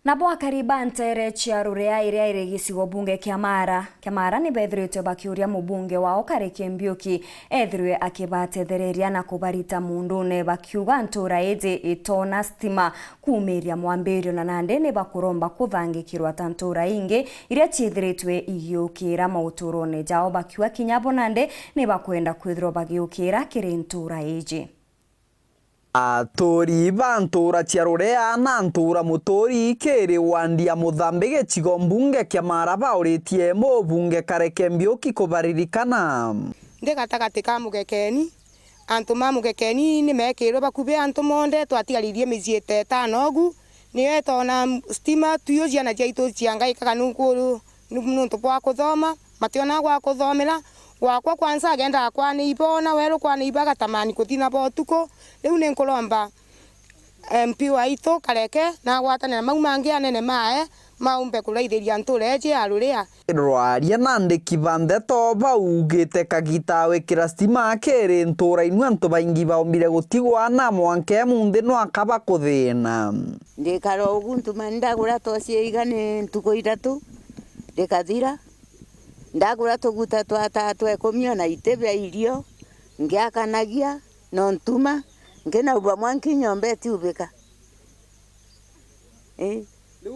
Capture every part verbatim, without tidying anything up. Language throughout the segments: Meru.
Nabo akari ba nteere cia Rurea iria iri gicigo mbunge kia Maara, kia Maara ni beethiritwe bakiuria mubunge wao Kareke Mbiuki ethirwe akibatethereria na kubarita muundune, bakiuga ntuura iji itoona stima kuumiria mwambirio, na nandi ni bakuromba kuthangikirwa ta ntuura ingi iria ciithiritwe igiukira mauturone jao, bakiuga kinya bo nandi ni bakwenda kwithirwa bagiukira kiri ntuura iji. Aturi ba ntuura cia Rurea na ntuura Muturi kiri wandi ya Muthambi gicigo mbunge kia Maara bauritie mubunge Kareke Mbiuki kubaririkana. Ndi gatagati ka Mugekeni, antu ma Mugekeni ni meekirwe bakubi antu monthe, twatigaririe micii ta itano ugu, niyo itoona stima, tuyo ciana ciaitu ciangaikaga nunku, nuntu bwa kuthoma, mationaa gwa kuthomera. Gwakwa kwanza agendaga kwa neighbour, na weru kwa neighbour agatamani kuthi nabo utuku. Riu ni nkuromba M P waitu Kareke na agwatane na mau mangi anene mae maumbe kuraithiria ntuura iji ya Rurea. Rwaria na andiki ba ndeto baugite kagita wikira stima kiri ntuura inu antu baingi baombire gutigwa na mwanka munthi nwaka bakuthina. Ndikara ugu ntuma ndagura toci ya igani ntuku ithatu, rikathira. Ndagura tuguta twa taa twa ikumi ona iti bia irio, ngiakanagia, no ntuma, nkinauba mwanki nyomba itiubika. Ii. Riu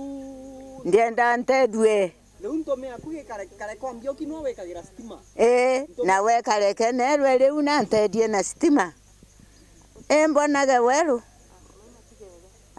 ndienda ntethue. Riu ntume aku gikare, kare kwa Mbiuki nwe wikagira stima? Ii, na we Kareke nerwe riu na ntethie na stima. Ii, mbonage weru.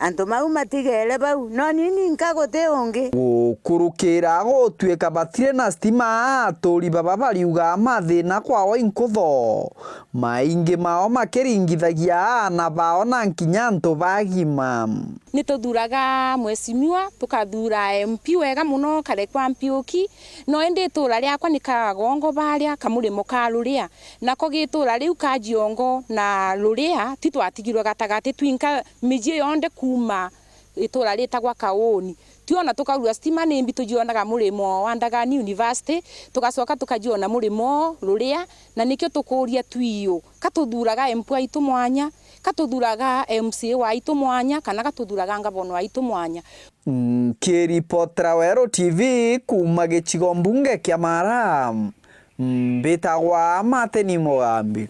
Antu mau matigere bau, no nini nka guti ungi. Gukurukira gutuika batiri na stima, aturi baba bariuga mathina kwao inkutho, maingi mao makiringithagia aana bao na nkinya antu bagima. Ni tuthuraga mheshimiwa, tukathura M P wega muno, Kareke wa Mpiuki, no indi itura riakwa ni Kagongo baria Kamurimo ka Ruria. Nako gitura riu ka Jiongo na Ruria ti twatigirwe gatagati, twinka miji yonthe kuuma itura ritagwa Kauni. Twiona tukaurua stima nimbi tujionaga murimo wa Ndagani University, tugacoka tukajiona murimo Ruria, na nikio tukuria twiu, ka tuthuraga M P waitu mwanya, ka tuthuraga M C A waitu mwanya, kana ka tuthuraga ngavana waitu mwanya. Nkiripotera Weru T V kuuma gicigo mbunge kia Mara, mbitagwa Martin Mugambi.